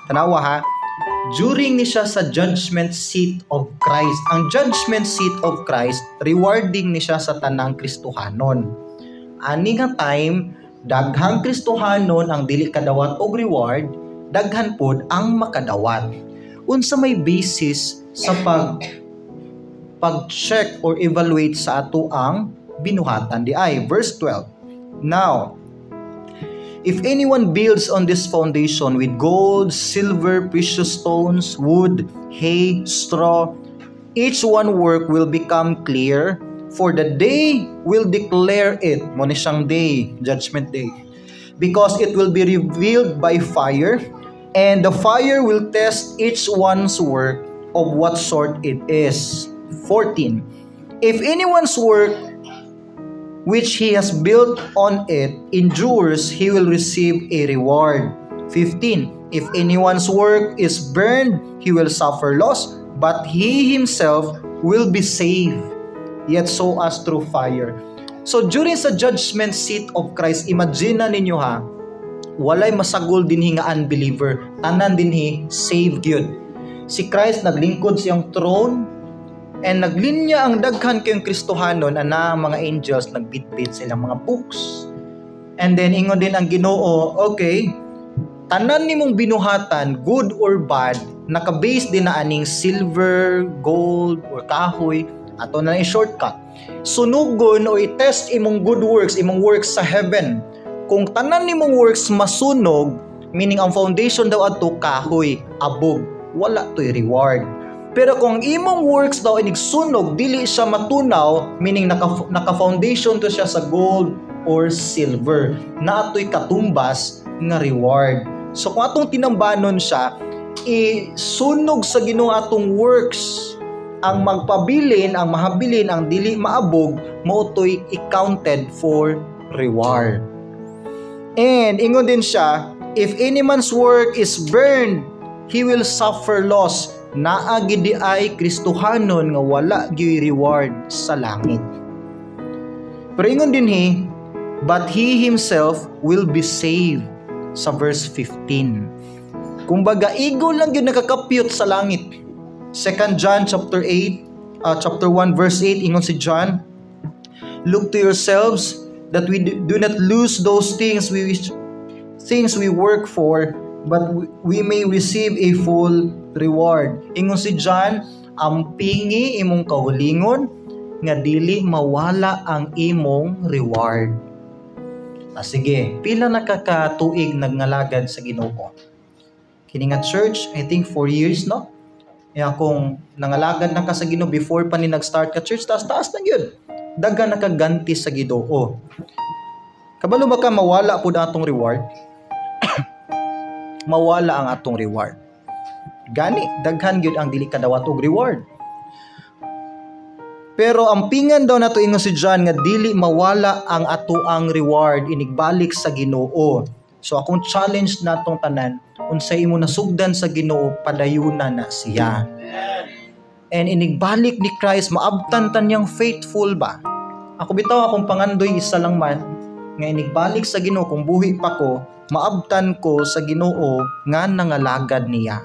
Tanawa ha, during ni siya sa judgment seat of Christ. Ang judgment seat of Christ, rewarding ni siya sa tanang Kristohanon. Ani nga time, daghang Kristohanon ang dili kadawat og reward, daghan pod ang makadawat. Unsa may basis sa pag-check or evaluate sa ato ang binuhatan di ay? Verse 12. Now, if anyone builds on this foundation with gold, silver, precious stones, wood, hay, straw, each one work will become clear, for the day will declare it. Mao ni siyang day, judgment day. Because it will be revealed by fire, and the fire will test each one's work of what sort it is. 14. If anyone's work which he has built on it endures, he will receive a reward. 15. If anyone's work is burned, he will suffer loss, but he himself will be saved, yet so as through fire. So during sa judgment seat of Christ, imagine na ninyo ha, walay masagol dinhi nga unbeliever, tanan dinhi saved gyud. Si Christ naglingkod siyang throne and naglinya ang daghan kayong Kristohanon ana ang mga angels nagbitbit sa ilang mga books. And then ingon din ang Ginoo, "Okay, tanan nimong binuhatan, good or bad, naka-base din na aning silver, gold or kahoy, ato na i-shortcut. Sunugon o i-test imong good works, imong works sa heaven. Kung tanan nimong works masunog," meaning ang foundation daw adto kahoy, abog, wala to'y reward. "Pero kung imong works daw inig sunog, dili siya matunaw," meaning naka foundation to siya sa gold or silver, naa to'y katumbas nga reward. So kung atong tinambanon siya, isunog sa Ginoo atong works, ang magpabilin, ang mahabilin, ang dili maabog, mao to'y i-counted for reward. And ingon din siya, "If any man's work is burned, he will suffer loss." Naa gid ay Kristohanon nga wala gyuy reward sa langit. Pero ingon din he, "But he himself will be saved" sa verse 15. Kumbaga, igo lang gyud nakakapyot sa langit. 2 John chapter 8, chapter 1 verse 8, ingon si John, "Look to yourselves that we do not lose those things we work for, but we may receive a full reward." Ingon si John, ampingi imong kaugalingon nga dili mawala ang imong reward. Ah, sige, pila na kakatuig nagngalagad sa Ginoo? Kini nga church, I think 4 years, no? Ya, kung nangalagad na ka sa Ginoo before pa ni nag-start ka church, taas taas na gyud. Daghan nakaganti sa Ginoo. Kabalo ba ka mawala pud atong reward? Mawala ang atong reward. Gani, daghan gyud ang dili kadawat og reward. Pero ang pingan daw nato, ingon si John, nga dili mawala ang atoang reward inigbalik sa Ginoo. So akong challenge natong tanan, unsay imo nasugdan sa Ginoo, padayuna na siya. And inigbalik ni Christ, maabtan ta niyang faithful ba? Ako bitaw, akong pangandoy isa lang man nga inigbalik sa Ginoo, kung buhi pa ko, maabtan ko sa Ginoo nga nangalagad niya.